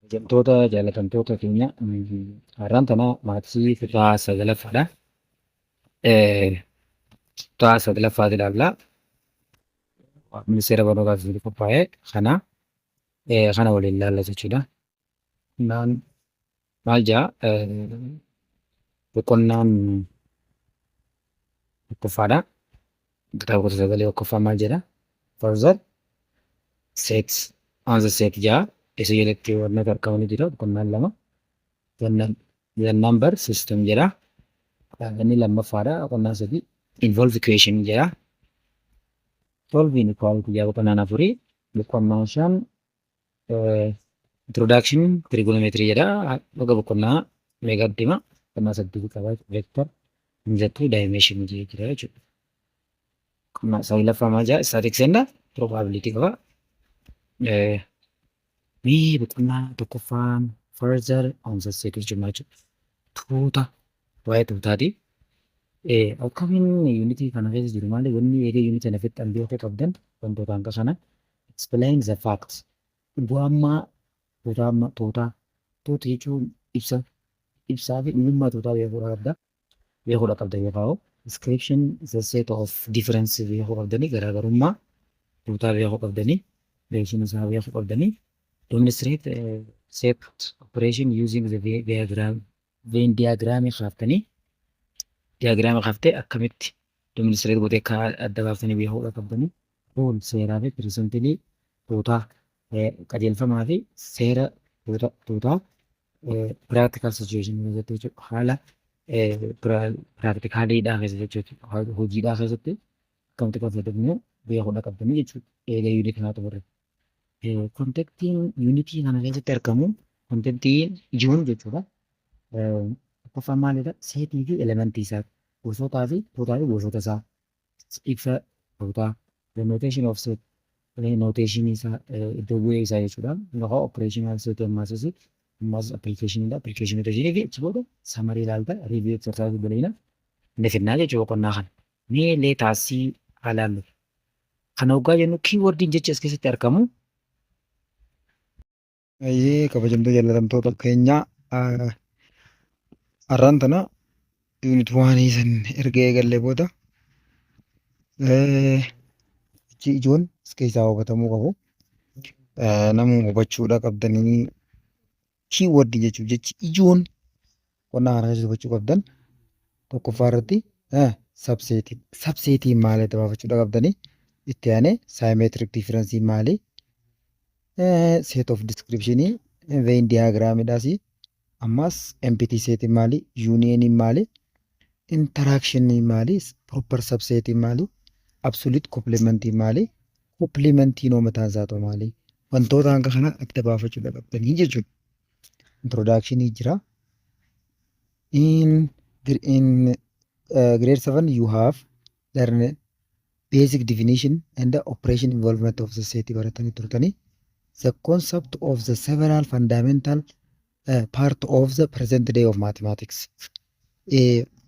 Kabajamtoota jaalatamtoota keenya, har'aan tana maatii kutaa sagalaffaadha. Kutaa sagalaffaati ilaalla. Ministeera Barnootaatiin qophaa'e kana waliin ilaalla jechuudha. Naan maal jaa? Boqonnaan tokkoffaadha. Kitaaba kutaa sagalee tokkoffaa maal jedha? Further set on the set jaa. Isa jalatti wantoota argamanii jira. Boqonnaan lama the number system jedha. Inni lammaffaadha. Boqonnaan sadii involve equation jedha. Solve inequality jaa boqonnaan afurii. Boqonnaan shan introduction trigonometry jedha. Dhuga boqonnaa meeqa deema? Boqonnaa saddeet qaba. Vector in the two dimension jira jechuudha. Boqonnaa saglaffaa maal jaa? Statistics and probability qaba. Mee boqonnaa tokkoffaan further on the set jechuudha jechuudha. Tuuta, waa'ee tuutaati. Akkamiin unitii kana keessa jiru maali? Wanni eegee unitii kana fixan beekuu qabdan wantoota hanga kana. Explain the fact. Bu'ammaa tuutaa, tuutaa tuuta jechuun ibsa ibsaa fi dhugummaa tuutaa beekuudha qabda. Beekuudha qabda yookaan description the set of difference beekuu qabdanii, garaagarummaa tuutaa beekuu qabdanii, relation isaa beekuu qabdanii, demonstrate set operation using the diagram, Venn diagram kaaftanii, diagram kaaftee akkamitti demonstrate gootee akka adda baaftanii beekuudha qabdanii, rule seeraa fi principle tuutaa, qajeelfamaa fi seera tuutaa practical situation keessatti jechuudha. Haala practicaliidhaa keessatti jechuudha. Hojiidhaa keessatti akkamitti akka fayyadamnu beekuudha qabdanii jechuudha. Eega unitii kanaa xumurre. Contentiin unitii kana keessatti argamu, contentiin ijoon jechuudha. Tokkoffaan maalidha? Setii fi elementii isaa. Gosootaa fi tuutaa fi gosoota isaa. Ibsa tuutaa. The notation of set. Notation isaa, iddoo bu'ee isaa jechuudha. Yookaan operational set ammas ammas application dha. Application notation fi achi booda summary ilaalta, review exercise daleena inni finnaa jechuudha boqonnaa kana. Mee let us see haa ilaallu. Kana hoggaa jennu keywordiin jecha as keessatti argamu. Ayyee, kabajamtoota jaallatamtoota keenya, har'aan tana unit oneii san erga eegallee booda jechi ijoon as keessaa hubatamuu qabu. Namuu hubachuudha qabdanii keywordii jechuun jechi ijoon qonnaa kana keessatti hubachuu qabdan tokkoffaa irratti subsetii. Subsetiin maali adda baafachuudha qabdanii, itti aanee symmetric differenceiin maali, set of descriptionii, Venn diagramiidhaas, ammas empty setiin maali, unioniin maali, intersectioniin maali, proper subsetiin maali, absolute complementiin maali, complementiin hoo mataan isaa ta'u maali, wantoota hanga kana adda baafachuudha qabdanii jechuudha. Introductionii jira. In grade 7 you have learned basic definition and the operation involvement of the set baratanii turtanii, the concept of the several fundamental part of the present day of mathematics.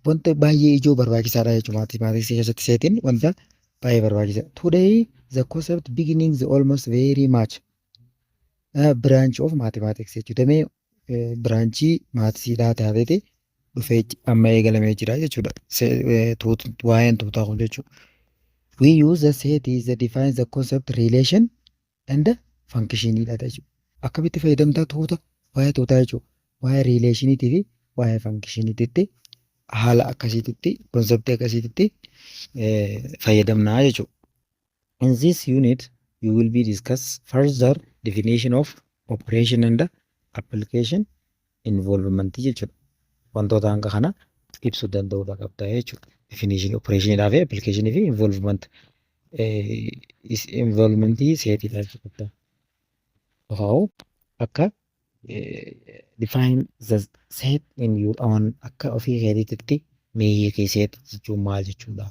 Wanta baay'ee ijoo barbaachisaadha jechuudha, mathematics keessatti setiin wanta baay'ee barbaachisaa. Today the concept beginning the almost very much branch of mathematics jechuudha. Damee branchii mathsiidhaa taateeti dhufee amma eegalamee jira jechuudha. Waa'een tuutaa kun jechuudha. We use the set is the define the concept relation and functionidha jechuudha. Akkamitti fayyadamtaa tuuta, waa'ee tuutaa jechuudha. Waa'ee relationiitii fi waa'ee functioniititti haala akkasiititti, conceptii akkasiititti fayyadamnaa jechuudha. In this unit you will be discuss further definition of operation and application involvement jechuudha. Wantoota hanga kana ibsuu danda'uudha qabda jechuudha. Definition operationidhaa fi application fi involvementii setiidha jechuudha. Yookaan akka define the set in your own, akka ofii keetiitti mee set jechuun maal jechuudha?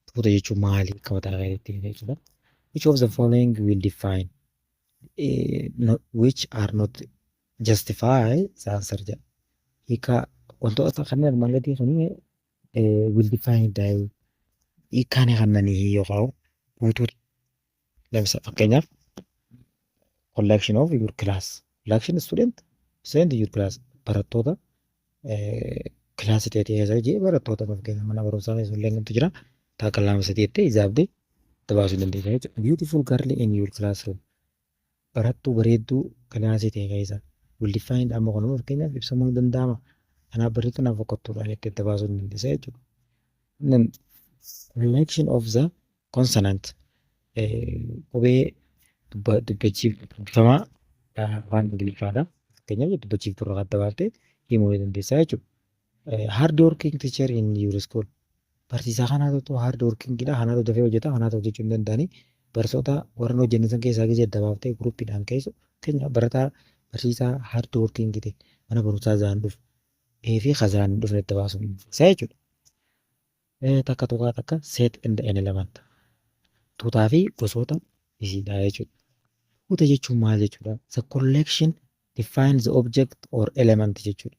Tuuta jechuun maali akka mataa keetiitti jechuudha. Which of the following will define not, which are not justify the answer jedha. Hiika wantoota kanneen armaan gadii kun will define hiikkaan kannanii yookaan guutuu. Fakkeenyaaf, collection of your class. Collection student student your class, barattoota kilaasii ta'e keessa jee, barattoota fakkeenya mana barumsaa keessa illee jira. Takka, lama, sadii jettee izaabdee itti baasuu dandeessa jechuudha. Beautiful girl in your classroom. Barattuu bareedduu kilaasii ta'e keessa. Will define amma kun fakkeenyaaf ibsamuu ni danda'ama. Kanaaf bareedduu naaf fokkattuudhaan itti itti baasuu ni dandeessa jechuudha. Collection of the consonant, qubee dubbachiifamaa afaan Ingiliffaadha. Fakkeenyaaf dubbachiiftuu irraa adda baaftee himuu ni dandeessa jechuudha. Hard working teacher in your school. Barsiisaa kanaatu hard working dha. Kanaatu dafee hojjeta. Kanaatu hojjechuu hin danda'ani. Barsiisota warra hojjennu san keessaa gisee adda baaftee groupiidhaan keessu, fakkeenyaaf barataa barsiisaa hard working ta'e mana barumsaa zaan dhufu fi kazaan hin dhufne adda baasuu ni dandeessa jechuudha. 1.1 Set and element. Tuutaa fi gosoota isiidha jechuudha. Tuuta jechuun maal jechuudha? The collection defines the object or element jechuudha.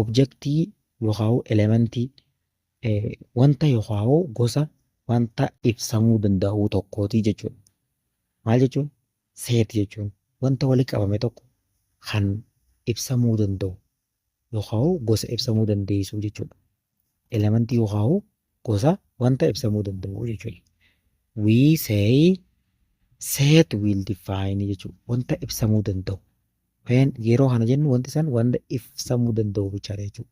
Objectii yookaan elementii, wanta yookaan gosa wanta ibsamuu danda'u tokkooti jechuudha. Maal jechuun? Set jechuun wanta walitti qabame tokko kan ibsamuu danda'u yookaan gosa ibsamuu dandeessu jechuudha. Elementii yookaan gosa wanta ibsamuu danda'u jechuudha. We say set will define jechuudha. Wanta ibsamuu danda'u. Yeroo kana jennu wanti san wanta ibsamuu danda'u bichaadha jechuudha.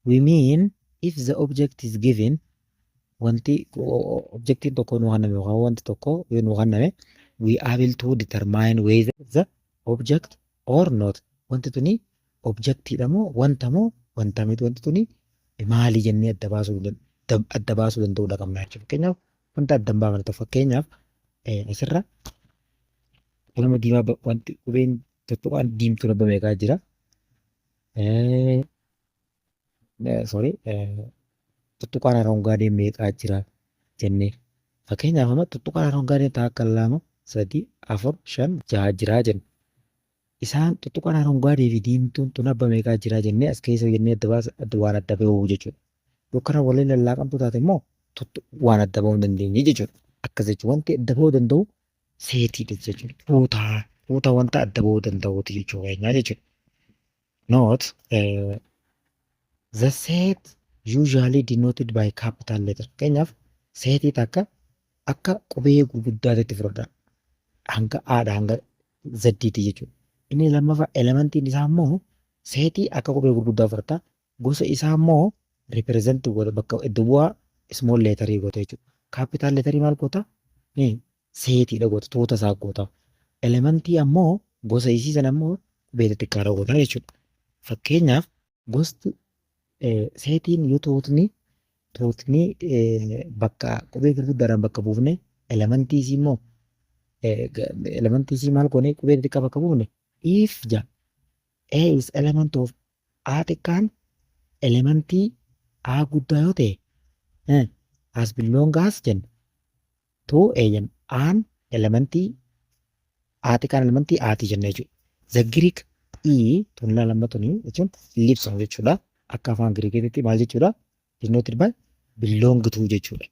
We mean if the object is given, wanti objectiin tokko nu kenname yookaan wanti tokko yoo nu kenname, we able to determine whether the object or not. Wanti tuni objectiidha moo wanta moo wanta miti, wanti tuni maali jennee adda baasuu danda'uudha qabna jechuudha. Fakkeenyaaf wanta adda hin baafne tokko, fakkeenyaaf asirra qalama diimaa wanti qubeen tuttuqaan diimtuu rabba meeqaa jira? Sorry, tuttuqaan arongaadee meeqaa jira jennee, fakkeenyaaf amma tuttuqaan arongaadee takka, lama, sadi, afur, shan, jaha jiraa jenna. Isaan tuttuqaan arongaadee fi diimtuun tun abba meeqaa jira jennee as keessa jennee adda baasa waan adda bahuu jechuudha. Yookaan waliin lallaaqamtuu taate immoo waan adda bahuu hin dandeenye jechuudha. Akkas jechuudha, wanti adda bahuu danda'u setiidha jechuudha. Tuutaa tuuta wanta adda bahuu danda'uuti jechuu keenyaa jechuudha. Note, the set usually denoted by capital letter. Fakkeenyaaf setii takka akka qubee gurguddaatti fudhadha. Hanga A'dha hanga Z'diiti jechuudha. Inni lammaffaa elementiin isaa immoo setii akka qubee gurguddaa fudhata. Gosa isaa immoo represent godha, bakka iddoo bu'aa small letterii goota jechuudha. Capital letterii maal goota? Setiidha goota, tuuta isaa goota. Elementii ammoo gosa isii sana immoo qubee xixiqqaadha goota jechuudha. Fakkeenyaaf gosti setiin yoo tuutni bakka qubee gurguddaadhaan bakka buufne, elementii isii immoo elementii isii maal goone, qubee xixiqqaa bakka buufne, if ja A is element of A xiqqaan elementii A guddaa yoo ta'e, as belong as jenna to A jenna. Aan elementii A xiqqaan elementii Ati jenna jechuudha. The Greek E tun lama tuni jechuun ellipse jechuudha. Akka afaan Giriikiitti maal jechuudha? Denoted by belong to jechuudha.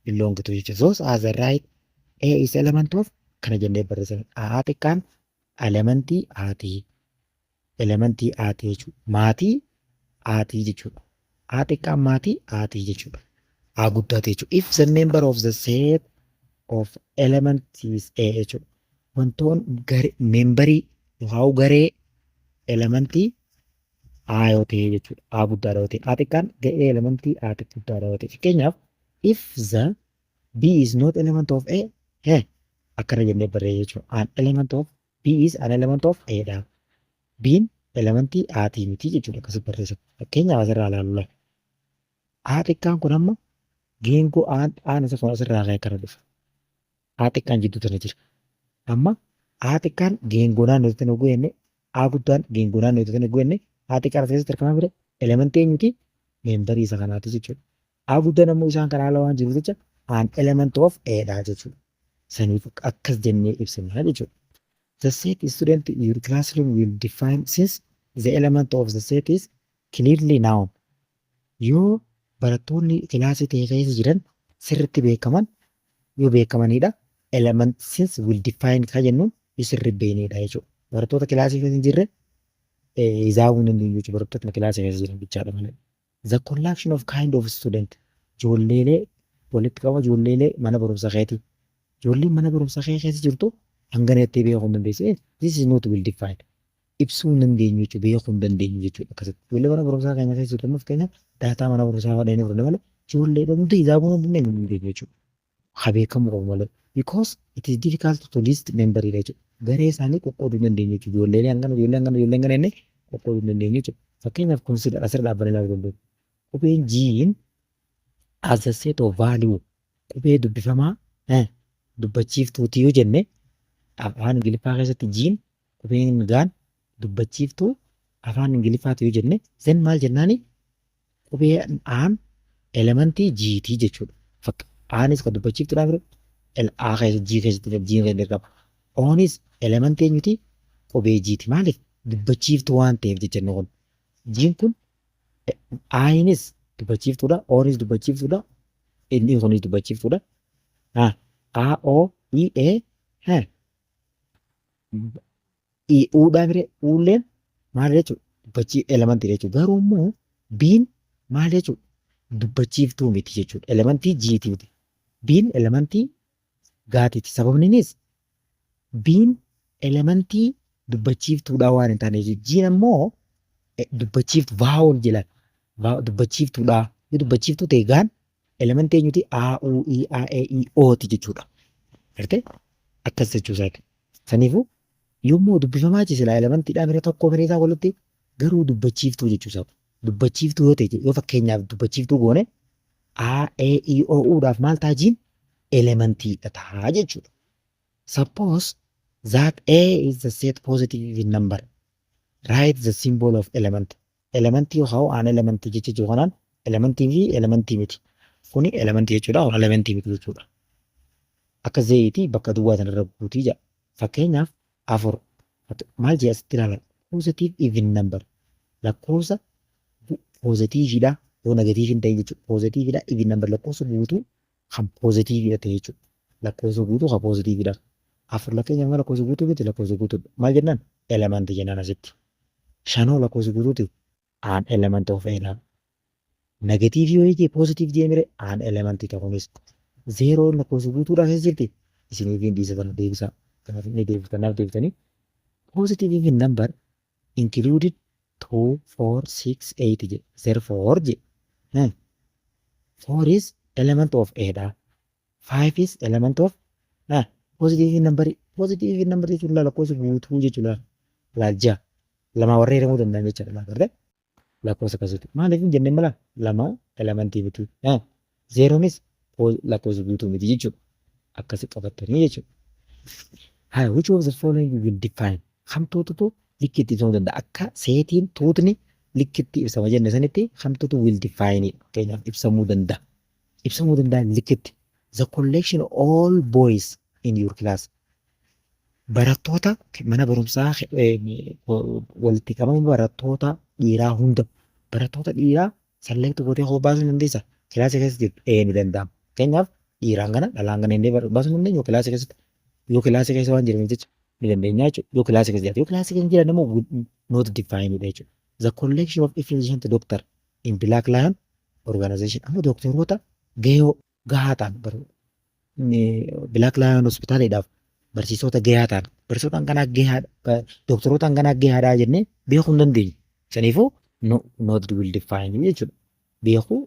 Belong to jechuudha. Those are the right A is element of kana jennee barreessina. A xiqqaan elementii Ati. Elementii Ati jechuudha. Maatii Ati jechuudha. A xiqqaan maatii Ati jechuudha. A guddaati jechuudha. If the member of the set of element is A jechuudha. Wantoon memberii yookaan garee elementii A yoo ta'e jechuudha. A guddaadha yoo ta'e. A xiqqaan ga'ee elementii A guddaadha yoo ta'e. Fakkeenyaaf if the B is not element of A, he akkana jennee barreessa jechuudha. An element of B is an element of A dha. B'n elementii A'tii miti jechuudha akkasitti barreessa. Fakkeenyaaf asirraa ilaallu. A xiqqaan kun amma geengoo A'n isa kun asirraa ka'ee akkana dhufa. A xiqqaan jidduu tana jira. Amma A xiqqaan geengoo naannoo tana goone, A guddaan geengoo naannoo tana goone, A xiqqaan as keessatti argamaa bire elementii eenyuti? Memberii isa kanaati jechuudha. A guddaan ammoo isaan kana ala waan jiruuf jecha an element of A dha jechuudha. Saniif akkas jennee ibsina jechuudha. The set student your classroom will define since the element of the set is clearly known. Yoo barattoonni kilaasii ta'e keessa jiran sirriitti beekaman yoo beekamanidha. Element since will define kan jennuun yoo sirri beeknedha jechuudha. Barattoota kilaasii keessa hin jirre hisaabuu hin dandeenyu jechuudha. Barattoota kilaasii keessa jiran bichaadha malee. The collection of kind of student, ijoolleelee walitti qaba, ijoolleelee mana barumsa keetii. Ijoolleen mana barumsa kee keessa jirtu hangana jettee beekuu hin dandeessu. This is not well defined. Ibsuu hin dandeenyu jechuudha. Beekuu hin dandeenyu jechuudha akkasitti. Ijoollee mana barumsaa keenya keessa jirtu amma, fakkeenyaaf, daataa mana barumsaa fadhanii fudhanne malee ijoollee hundi hisaabuu hin dandeenyu jechuudha. Haa beekamuu qabu malee. Because it is difficult to list member jechuudha. Garee isaanii qoqqooduu hin dandeenyu jechuudha. Ijoollee hangana, ijoollee hangana, ijoollee hangana jennee qoqqooduu hin dandeenyu jechuudha. Fakkeenyaaf, consider, asirra dhaabbannee ilaaluu dandeenya. Qubeen G'n as a set of value, qubee dubbifamaa dubbachiiftuuti yoo jenne, afaan Ingiliffaa keessatti G'n, qubeen gaan dubbachiiftuu afaan Ingiliffaati yoo jenne, then maal jennaani? Qubee A'n elementii G'tii jechuudha. A'nis kan dubbachiiftuudhaaf A keessa, G keessatti, G keessatti qaba. O'nis elementii eenyuti? Qubee G'ti. Maaliif? Dubbachiiftuu waan ta'eef jecha inni kun. G'n kun I'nis dubbachiiftuudha, O'nis dubbachiiftuudha, inni kunis dubbachiiftuudha. A, O, E, A, I, Uudhaa bire Uulleen maal jechuudha? Dubbachii elementii jechuudha. Garuu immoo B'n maal jechuudha? Dubbachiiftuu miti jechuudha. Elementii G'ti miti. B'n elementii gaatiiti. Sababni innis B'n elementii dubbachiiftuudhaa waan hin taaneef. G'n ammoo dubbachiiftu, vowel jedhan. Dubbachiiftuudhaa. Yoo dubbachiiftuu ta'e gaan elementii eenyuti? A, U, I, A, E, I, O ti jechuudha. Gartee, akkas jechuu isaati. Saniifuu yommuu dubbifamaa silaa elementiidhaa bira tokko firee isaa walitti, garuu dubbachiiftuu jechuu isaati. Dubbachiiftuu yoo ta'e, yoo fakkeenyaaf dubbachiiftuu goone A, E, I, O, U dhaaf maal ta'a? G'n elementiidha ta'a jechuudha. Suppose that A is the set positive even number. Write the symbol of element. Elementii yookaan an elementii jecha jiru kanaan elementii fi elementii miti. Kuni elementii jechuudha. Kun elementii miti jechuudha. Akka zeeyitii bakka duwwaa sanarra guutii jedha. Fakkeenyaaf, afur maal jee asitti ilaala? Positive even number, lakkoofsa positiveidha, yoo negative hin ta'in jechuudha. Positiveidha, even number, lakkoofsa guutuu kan positiveidha ta'e jechuudha. Lakkoofsa guutuu kan positiveidha. Afur lakkeenya lakkoofsa guutuu miti? Lakkoofsa guutuudha. Maal jennaan? Elementii jennaan asitti. Shanoo lakkoofsa guutuuti? An element of A. Negative yoo jee, positive jee mire, an elementii ta'uunis. Zeeroon lakkoofsa guutuudhaa keessa jirti. Isiniif hin dhiisa, deebisaa. Kanaaf inni deebiftan deebitanii. Positive even number included 2, 4, 6, 8 jedhe. Therefore jedhe. 4 is element of A dha. 5 is element of positive number. Positive number jechuun lakkoofsa guutuu jechuudha. Laal, ja'a. Lama warra hiramuu danda'an jechuudha. Laal, lakkoofsa akkasitti. Maaliif hin jennee mala lama elementii miti. Zeeroonis lakkoofsa guutuu miti jechuudha. Akkasi qabatanii jechuudha. Haa, which of the following will define? Kamtuutu likkitti ibsamuu danda'a? Akka seetiin tuutni likkitti ibsama jenne sanitti, kamtuutu will define, fakkeenyaaf, ibsamuu danda'a? Ibsamuu danda'a likkitti. The collection all boys in your class. Barattoota mana barumsaa walitti qabama barattoota dhiiraa hunda, barattoota dhiiraa select gootee koo baasuu ni dandeessa. Kilaasii keessa jirtu ee ni danda'ama. Fakkeenyaaf, dhiiraan kana, dhalaan kana illee baasuu ni dandeenyu kilaasii keessatti. Yoo kilaasii keessa waan jiraniif jecha ni dandeenya jechuudha. Yoo kilaasii keessa jiraate, yoo kilaasii keessa jiran immoo not defined jechuudha. The collection of efficient doctor in Black Lion organization. Amma doktoroota gahoo gahaa ta'an Black Lion hospitaaliidhaaf barsiisota gahaa ta'an, barsiisota hanganaa gahaadha, doktoroota hanganaa gahaadha jennee beekuu hin dandeenyu. Saniifuu not will define jechuudha. Beekuu,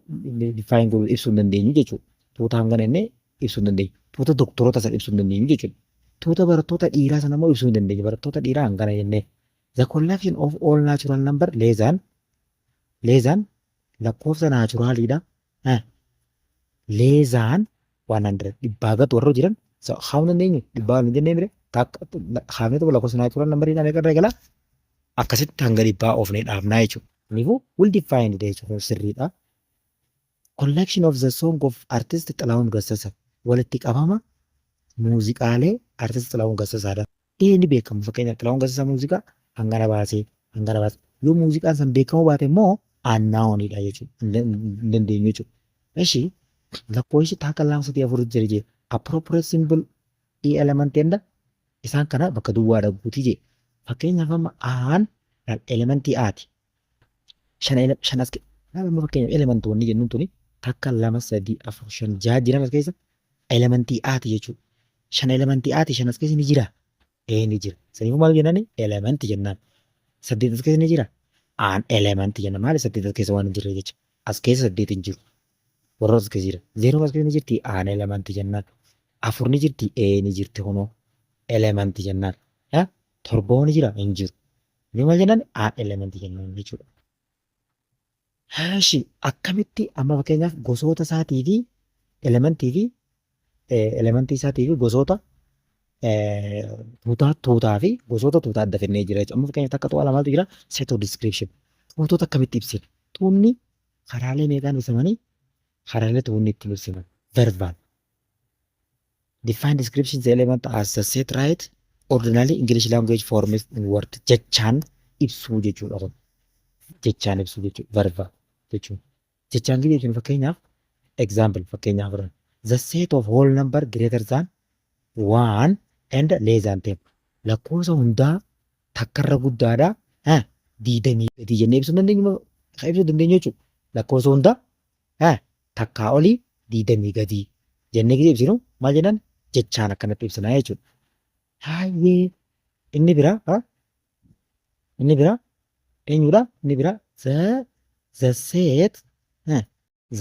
define godhuu, ibsuu hin dandeenyu jechuudha. Tuuta hangana jennee ibsuu hin dandeenyu. Tuuta doktoroota sana ibsuu hin dandeenyu jechuudha. Tuuta barattoota dhiiraa sana immoo ibsuu hin dandeenyu. Barattoota dhiiraa hangana jennee. The collection of all natural number less than, lakkoofsa naturaliidha. Less than 100, dhibbaa gad warra jiran kaa'uu dandeenyu, dhibbaa hin jennee mire, kaafnee tokko lakkoofsa natural numberiidha meeqa irra eegala, akkasitti hanga dhibbaa oofnee dhaabnaa jechuudha. Kanaafuu will define jechuudha, sirriidha. Collection of the song of artist Xilahuun Gassasa, walitti qabama muuziqaalee artist Xilahuun Gassasaadha. Inni beekamu, fakkeenyaaf, Xilahuun Gassasaa muuziqaa hangana baasee hangana baasee, yoo muuziqaan san beekamuu baate immoo unknownidha jechuudha. Hin dandeenyu jechuudha. Eshi, lakkoofsi takka, lama, sadii, afur jira jee, appropriate symbol e element and isaan kana bakka duwwaadha guutii jee. Fakkeenyaaf amma aan elementii Aati. Shan shan as amma fakkeenyaaf elementoonni jennuun tuni takka, lama, sadii, afur, shan, jaha jiran as keessa elementii Aati jechuudha. Shan elementii Aati, shan as keessa ni jira. Ee, ni jira. Saniifuu maal jennaani? Elementii jennaan. Saddeet as keessa ni jira. An elementii jenna. Maali? Saddeet as keessa waan hin jirre jecha. As keessa saddeet hin jiru. Warra as keessa jira. Zeeroon as keessa ni jirti. An elementii jennaan. Afur ni jirti. Ee, ni jirti kunoo. Elementii jennaan. Torba ni jira? Hin jiru. Ni maal jennaan? An elementii jennaan jechuudha. Haashi, akkamitti amma fakkeenyaaf gosoota isaatii fi elementii fi elementii isaatii fi gosoota tuutaa tuutaa fi gosoota tuutaa adda fennee jira jechuudha. Amma fakkeenyaaf takka tuqaa lamaatu jira, set of description. Tuutota akkamitti ibsina? Tuunni karaalee meeqaan ibsamanii? Karaalee tuunni ittiin ibsaman. Verbal. Define description the element as the set right ordinary English language forms in word, jechaan ibsuu jechuudha kun. Jechaan ibsuu jechuudha. Verbal jechuun. Jechaan jechuun fakkeenyaaf, example, fakkeenyaaf fudhanna. The set of whole number greater than one and less than 10. Lakkoofsa hundaa takkarra guddaadha. 20 gadi jennee ibsuu dandeenyu, ibsuu dandeenyu jechuudha. Lakkoofsa hundaa takkaa olii 20 gadii jennee gisee ibsinu maal jennaan? Jechaan akkanatti ibsinaa jechuudha. Hayyee, inni biraa eenyudha? Inni biraa the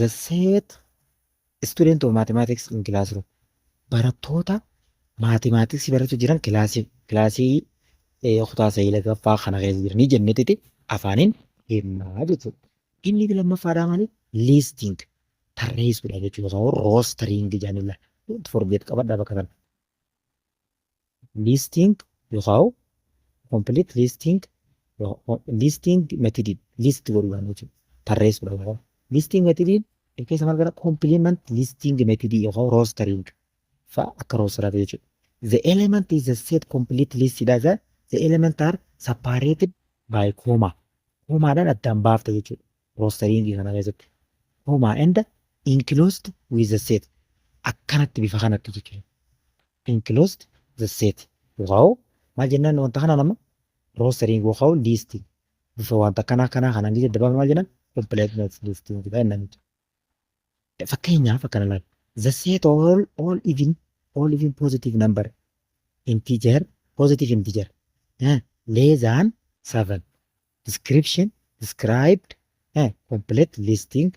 set student of mathematics in classroom, barattoota mathematics barachuu jiran kilaasii kutaa saglaffaa kana keessa jiranii jenneetiti afaaniin himnaa jechuudha. Inni lammaffaadhaa maali? Listing, tarreessuudha jechuudha. Rostering jedhanii. Don't forget, qabadhaa bakka kana. Listing yookaan complete listing, listing method, list godhuudhaan jechuudha. Tarreessuudha yookaan listing method keessa maal gara complement listing method yookaan rostering fa'a akka rosteraati jechuudha. The element is a set complete list dha. The element are separated by comma. Commaadhaan addaan baafta jechuudha. Rostering kana keessatti. Comma and enclosed with the set. Akkanatti, bifa kanatti jechuudha. Enclosed the set. Yookaan maal jennaan wanta kana nama rostering yookaan listing. Bifa wanta akkanaa kanaa kanaan gisee adda baafne maal jennaan? Complete listing jennaan jechuudha. Fakkeenyaaf akkana ilaali. The set all even positive number integer, positive integer less than seven. Description described complete listing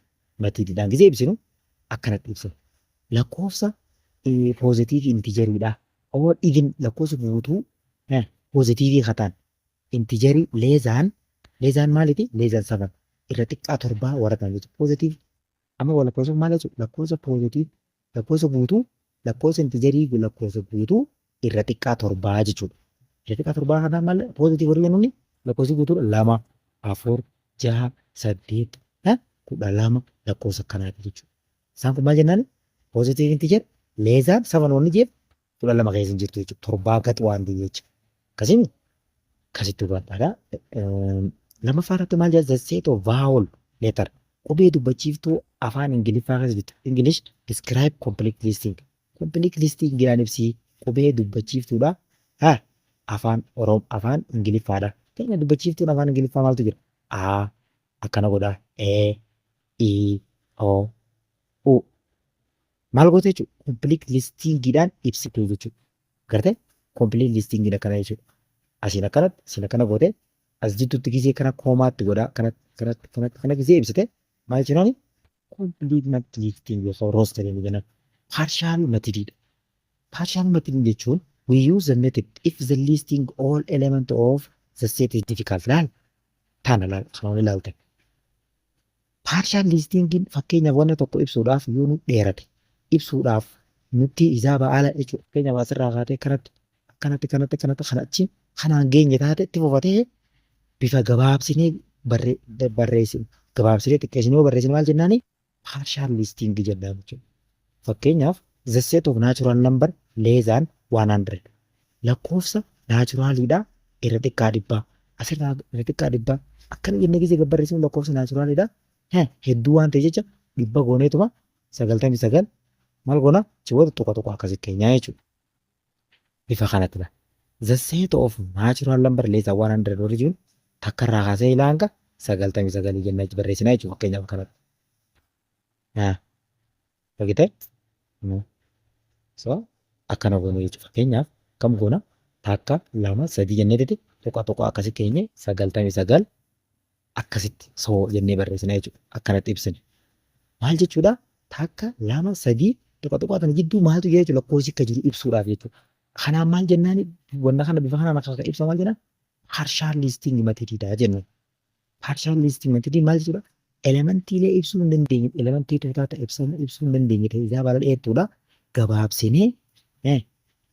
methodidhaan gisee ibsinu akkanatti ibsinu. Lakkoofsa positive integeriidha. All even, lakkoofsa guutuu positive kataan integerii less than maaliiti? Less than seven, irra xiqqaa torbaa warra ta'an jechuudha. Positive amma lakkoofsa maal jechuudha? Lakkoofsa positive, lakkoofsa guutuu, lakkoofsa integerii, lakkoofsa guutuu irra xiqqaa torbaa jechuudha. Irra xiqqaa torbaa kanaa maal positive warri jennuun lakkoofsi guutuudha lama, afur, jaha, saddeet, 12, lakkoofsa akkanaati jechuudha. Isaan kun maal jennaan? Positive integer less than seven wanni jeef 12 keessa hin jirtu jechuudha. Torbaa gad waan ta'eef jecha. Akkasii akkasitti hubadhaadha. Lammaffaa irratti maal jedha? The set of vowel letter, qubee dubbachiiftuu afaan Ingiliffaa keessa jirtu. English describe complete listing. Complete listing jedhaan ibsi qubee dubbachiiftuudha. Ha, afaan Oromoo, afaan Ingiliffaadha. Keenya dubbachiiftuun afaan Ingiliffaa maaltu jira? A akkana godha. E, I, O, U. Maal goote jechuudha? Complete listingiidhaan ibsite jechuudha. Gartee complete listingiin akkana jechuudha. Asiin akkanatti, asiin akkana goote, as jidduutti gisee kana commaatti godhaa, kanatti, kanatti, kanatti, kana gisee ibsite maal jechuudhaani? Complete listing yookaan rostering jedhama. Partial methodidha. Partial method jechuun we use the method if the listing all element of the set is difficult. Laal tana, laal kana ilaalte. Partial listingin fakkeenyaaf wanta tokko ibsuudhaaf yoo nu dheerate, ibsuudhaaf nutti isaa ba'aala jechuudha. Fakkeenyaaf asirraa kaatee kanatti, akkanatti, kanatti, kanatti, kana achi kanaan geenye taate, itti fufatee bifa gabaabsinee barreessinu, gabaabsinee xiqqeessinee yoo barreessine maal jennaani? Partial listing jennaan jechuudha. Fakkeenyaaf the set of natural number less than 100, lakkoofsa naturaliidha irra xiqqaa 100, asirraa irra xiqqaa 100 akkana jennee gisee barreessinu, lakkoofsa naturaliidha hedduu waan ta'e jecha 100 gooneetuma 99 maal goona, chiboota tuqa tuqa akkasii keenyaa jechuudha. Bifa kanattidha. The set of natural number less than 100 warri jiru takka irraa kaasee ilaa hanga 99 jennee barreessinaa jechuudha fakkeenyaaf kanatti. Argitee? So akkana goonu jechuudha. Fakkeenyaaf kam goona? Takka, lama, sadii jenneetiti tuqa tuqa akkasi keenye 99 akkasitti soo jennee barreessina jechuudha. Akkanatti ibsine. Maal jechuudha? Takka, lama, sadii tuqa tuqaa kana jidduu maaltu jira jechuudha, lakkoofsi akka jiru ibsuudhaaf jechuudha. Kanaan maal jennaani, wanna kana bifa kanaan akka ibsa maal jennaan? Partial listing methodidha jennu. Partial listing method maal jechuudha? Elementiilee ibsuu hin dandeenye, elementii tuutaa ta'e ibsuu hin dandeenye ta'e isaa baala dheertuudha. Gabaabsinee,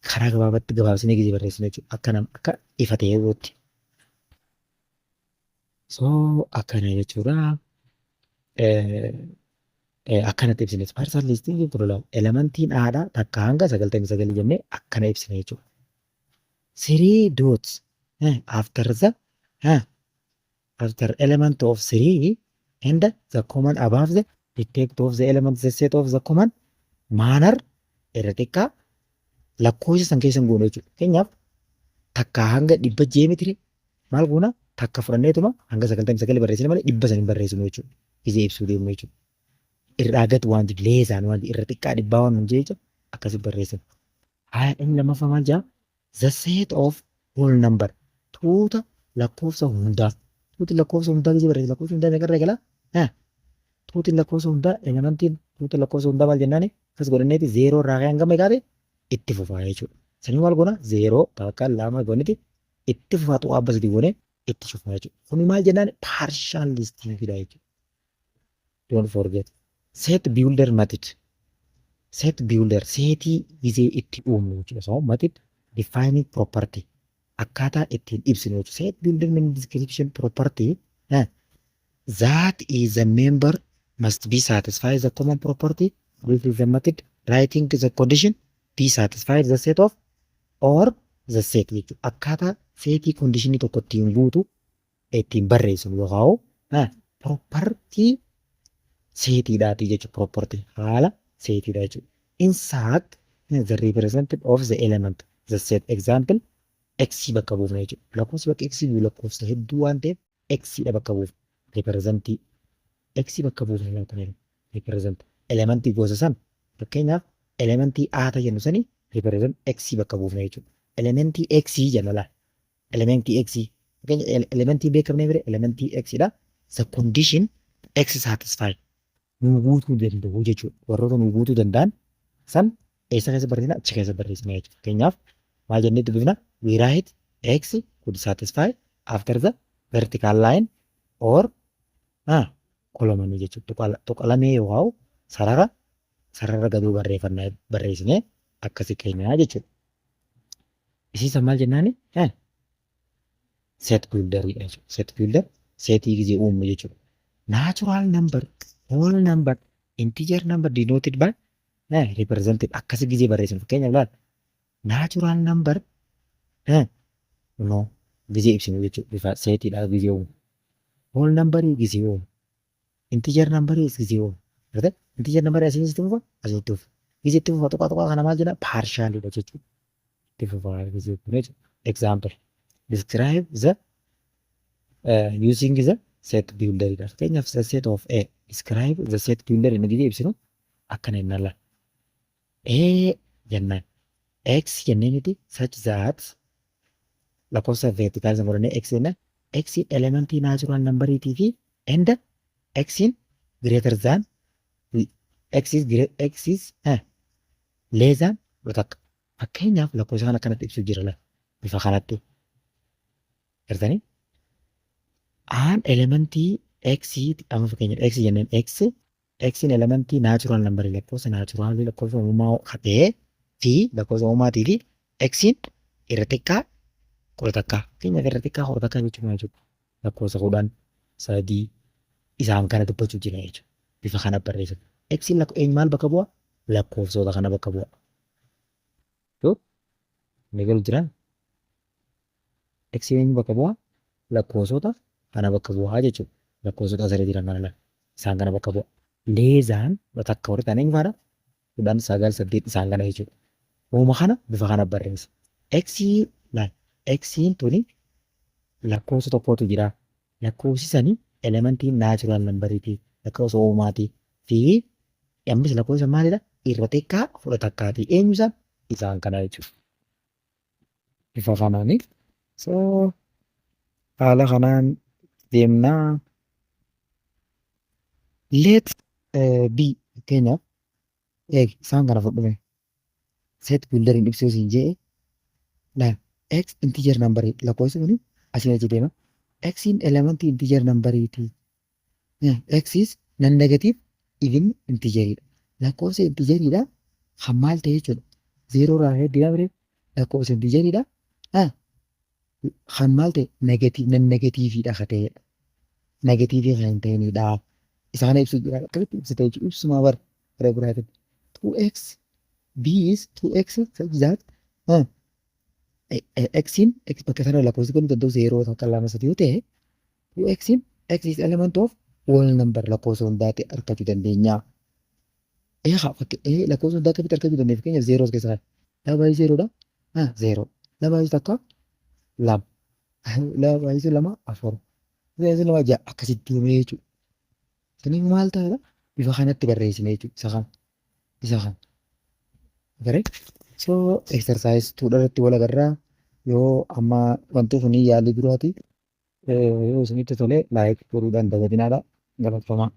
karaa gabaabatti gabaabsinee gizee barreessinu jechuudha. Akka nama akka ifa ta'eetti. So akkana jechuudha. Akkanatti ibsine. Partial listing 12 elementiin haadha takka hanga 99 jennee akkana ibsine jechuudha. Three dots after the after element of three and the comma above the detect of the element the set of the common manner irra xiqqaa lakkoofsa san keessa hin goonu jechuudha. Fakkeenyaaf takka hanga 100 jee mitire, maal goona? Takka fudhanneetuma hanga 99 barreessine malee 100 san hin barreessinu jechuudha. Gizee ibsuu deemnu jechuudha. Irraa gad wanti less than wanti irra xiqqaa dhibbaa waan hin jecha akkasi barreessina. Haa, inni lammaffaa maal jaa? The set of whole number, tuuta lakkoofsa hundaa. Tuuti lakkoofsa hundaa gizee barreessa, lakkoofsa hundaa meeqarra eegala? Tuuti lakkoofsa hundaa, elementiin tuuta lakkoofsa hundaa maal jennaani? Akkas godhanneeti zeeroo irraa ka'ee hanga meeqaati itti fufaa jechuudha. Sanii maal goona? Zeeroo, takka, lama gooniti itti fufaa, tuqaa abba sadii goonee itti fufaa jechuudha. Kuni maal jennaan? Partial listing fida jechuudha. Don't forget. Set builder method. Set builder seetii gizee itti uumnu jechuudha. So method defining property akkaataa ittiin ibsinu jechuudha. Set builder mean description property that is a member must be satisfied the common property. This is the method writing the condition be satisfied the set of or the set jechuudha. Akkaataa seetii conditionii tokko ittiin guutu ittiin barreessinu yookaan property seetiidhaati jechuudha. Property haala seetiidha jechuudha. Insert the representative of the element the set, example x bakka buufna jechuudha. Lakkoofsi bakka x bu'u lakkoofsa hedduu waan ta'eef x dha bakka buufna. Representii x bakka buufna laata represent elementii gosa san, fakkeenyaaf elementii a ta jennu sani represent x bakka buufna jechuudha. Elementii x jenna laal. Elementii x, fakkeenya elementii beekamnee bire elementii x dha. The condition x satisfied nu guutuu danda'u jechuudha. Warroota nu guutuu danda'an san eessa keessa barreessina? Achi keessa barreessina jechuudha. Fakkeenyaaf maal jennee dubbifna? We write x could satisfy after the vertical line or column jechuudha. Tuqalamee yookaan sarara sarara gaduu barreeffannaa barreessinee akkasi keenyaa jechuudha. Isiisa maal jennaani? Set builderidha jechuudha. Set builder seetii gizee uumnu jechuudha. Natural number, whole number, integer number denoted by represented akkasi gizee barreessinu, fakkeenyaaf laal, natural number no gizee ibsinu jechuudha, bifa seetiidha gizee uumu. Whole number gizee uumu. Integer number gizee uumu. Integer number asiin itti fufa, asiin itti fufa. Gizee itti fufa tuqaa tuqaa kana maal jenna? Partialidha jechuudha. Itti fufa gizee kun jechuudha. Example describe the using the set builder dha. Fakkeenyaaf the set of A, describe the set builder inni gizee ibsinu akkana jennaan laal. A jennaan X jenneeniti such that lakkoofsa vertical isa godhannee X jennaan X elementii natural numberiitii fi and X in greater than X is great X is less than 11. Fakkeenyaaf lakkoofsa kana akkanatti ibsuu jira laal bifa kanatti. Gartanii? Aan elementii X, amma fakkeenyaaf X jenneen, X Xin elementii natural number, lakkoofsa natural, lakkoofsa uumamaa ta'ee fi lakkoofsa uumamaatii fi Xin irra xiqqaa 11. Fakkeenyaaf irra xiqqaa 11 jechuun maal jechuudha? Lakkoofsa 10, sadii isaan kana dubbachuu jira jechuudha. Bifa kana barreessan. Xin eenyu maal bakka bu'a? Lakkoofsota kana bakka bu'a. Yoo ni galu jiraan? X eenyu bakka bu'a? Lakkoofsota kana bakka bu'aa jechuudha. Lakkoofsota asirra jiran kana laala. Isaan kana bakka bu'a. Less than 11 warri ta'an eenyu faadha? 10, 9, 8 isaan kana jechuudha. Uuma kana bifa kana barreessa. X laal, X'n tuni lakkoofsa tokkotu jira. Lakkoofsi sani elementii natural numberiiti, lakkoofsa uumaati fi ammas lakkoofsa maalidha? Irra xiqqaa 11ti. Eenyu isaan? Isaan kana jechuudha. Bifa kanaani. So haala kanaan deemnaa. Let B, fakkeenyaaf, eeg, isaan kana fudhume. Set builderiin ibsuu siin jee, laal, x integer number, lakkoofsi kuni asiin achi deema. X in elementii integer numberiiti. X is non negative even integeriidha. Lakkoofsa integeriidha kan maal ta'e jechuudha? Zeeroo irraa hedduu biree lakkoofsa integeriidha. Kan maal ta'e? Negative, non negativeiidha ka ta'edha. Negativeii kan hin ta'inidha. Isa kana ibsuu jira. Akkamitti ibsite jechuudha? Ibsumaa bara gara biraatiin. 2x b is 2x such that x in x bakka sana lakkoofsi kun danda'u zeeroo, 1, 2, 3 yoo ta'e, 2x in x is element of whole number, lakkoofsa hundaatti argachuu dandeenya. Eegaa fakkii lakkoofsa hundaa akkamitti argachuu dandeenya? Fakkeenyaaf, zeeroo as keessaa 2 baay'ee zeeroodha. Zeeroo. 2 baay'ee 1, 2. 2 baay'ee 2, 4. 2 baay'ee 2, 6, akkasitti deemee jechuudha. Saniif maal ta'edha? Bifa kanatti barreessine jechuudha. Isa kana. Isa kana. Garee? So exercise tuudha irratti wal agarraa. Yoo amma wanti kun yaalii duraati. Yoo isinitti tole, like godhuudhaan dagatinaadha. Galatoomaa.